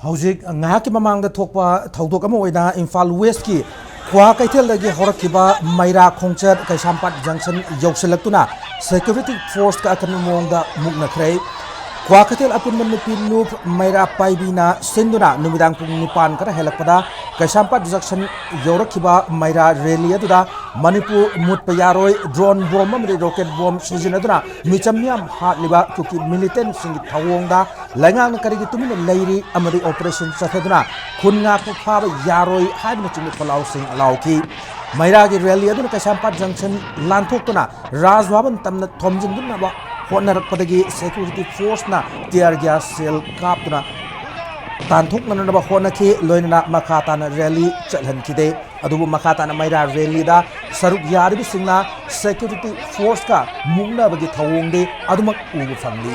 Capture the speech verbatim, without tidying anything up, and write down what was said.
ꯍꯧꯖꯤꯛ ꯉꯥꯏꯍꯥꯛꯀꯤ ꯃꯃꯥꯡꯗ ꯊꯣꯛꯄ ꯊꯧꯗꯣꯛ ꯑꯃ ꯑꯣꯏꯅ ꯏꯝꯐꯥꯜ ꯋꯦꯁꯀꯤ ꯀ꯭ꯋꯥꯀꯩꯊꯦꯜꯗꯒꯤ ꯍꯧꯔꯛꯈꯤꯕ ꯃꯩꯔꯥ ꯈꯣꯡꯆꯠ ꯀꯩꯁꯥꯝꯄꯥꯠ ꯖꯪꯁꯟ ꯌꯧꯁꯤꯜꯂꯛꯇꯨꯅ ꯁꯦꯀ꯭ꯌꯨꯔꯤꯇꯤ ꯐꯣꯔꯁꯀ ꯑꯀꯟꯕ ꯃꯑꯣꯡꯗ ꯃꯨꯛꯅꯈ꯭ꯔꯦ꯫ ꯀ꯭ꯋꯥꯀꯩꯊꯦꯜ ꯑꯄꯨꯟꯕ ꯅꯨꯄꯤ ꯂꯨꯞ ꯃꯩꯔꯥ ꯄꯥꯏꯕꯤꯅ ꯁꯤꯟꯗꯨꯅ ꯅꯨꯃꯤꯗꯥꯡ ꯄꯨꯡ ꯅꯤꯄꯥꯟ ꯈꯔ ꯍꯦꯜꯂꯛꯄꯗ ꯀꯩꯁꯥꯝꯄꯥꯠ ꯖꯪꯁꯟ ꯌꯧꯔꯛꯈꯤꯕ ꯃꯩꯔꯥ ꯔꯦꯂꯤ ꯑꯗꯨꯗ ꯃꯅꯤꯄꯨꯔ ꯃꯨꯠꯄ ꯌꯥꯔꯣꯏ, ꯗ꯭ꯔꯣꯟ ꯕꯣꯝ ꯑꯃꯗꯤ ꯔꯣꯀꯦꯠ ꯕꯣꯝ ꯁꯤꯖꯤꯟꯅꯗꯨꯅ ꯃꯤꯆꯝ ꯃꯤꯌꯥꯝ ꯍꯥꯠꯂꯤꯕ ꯀꯨꯀꯤ ꯃꯤꯂꯤꯇꯦꯟꯁꯤꯡꯒꯤ ꯊꯧꯑꯣꯡꯗ ꯂꯩꯉꯥꯛꯅ ꯀꯔꯤꯒꯤ ꯇꯨꯃꯤꯟꯅ ꯂꯩꯔꯤ ꯑꯃꯗꯤ ꯑꯣꯄꯔꯦꯁꯟ ꯆꯠꯊꯗꯨꯅ ꯈꯨꯟ ꯉꯥꯛꯄ ꯐꯥꯕ ꯌꯥꯔꯣꯏ ꯍꯥꯏꯕꯅꯆꯤꯡꯕ ꯈꯣꯜꯂꯥꯎꯁꯤꯡ ꯂꯥꯎꯈꯤ꯫ ꯃꯩꯔꯥꯒꯤ ꯔꯦꯂꯤ ꯑꯗꯨꯅ ꯀꯩꯁꯥꯝꯄꯥꯠ ꯖꯪꯁꯟ ꯂꯥꯟꯊꯣꯛꯇꯨꯅ ꯔꯥꯖ ꯚꯕꯟ ꯇꯝꯅ ꯊꯣꯝꯖꯤꯟꯗꯨꯅꯕ ꯍꯣꯠꯅꯔꯛꯄꯗꯒꯤ ꯁꯦꯀ꯭ꯌꯨꯔꯤꯇꯤ ꯐꯣꯔꯁꯅ ꯇꯤꯌꯥꯔ ꯒ꯭ꯌꯥꯁ ꯁꯦꯜ ꯀꯥꯞꯇꯨꯅ ꯇꯥꯟꯊꯣꯛꯅꯅꯕ ꯍꯣꯠꯅꯈꯤ꯫ ꯂꯣꯏꯅꯅ ꯃꯈꯥ ꯇꯥꯅ ꯔꯦꯂꯤ ꯆꯠꯍꯟꯈꯤꯗꯦ꯫ ꯑꯗꯨꯕꯨ ꯃꯈꯥ ꯇꯥꯅ ꯃꯩꯔꯥ ꯔꯦꯂꯤꯗ ꯁꯔꯨꯛ ꯌꯥꯔꯤꯕꯁꯤꯡꯅ ꯁꯦꯀ꯭ꯌꯨꯔꯤꯇꯤ ꯐꯣꯔꯁꯀ ꯃꯨꯛꯅꯕꯒꯤ ꯊꯧꯑꯣꯡꯗꯤ ꯑꯗꯨꯃꯛ ꯎꯕ ꯐꯪꯂꯤ꯫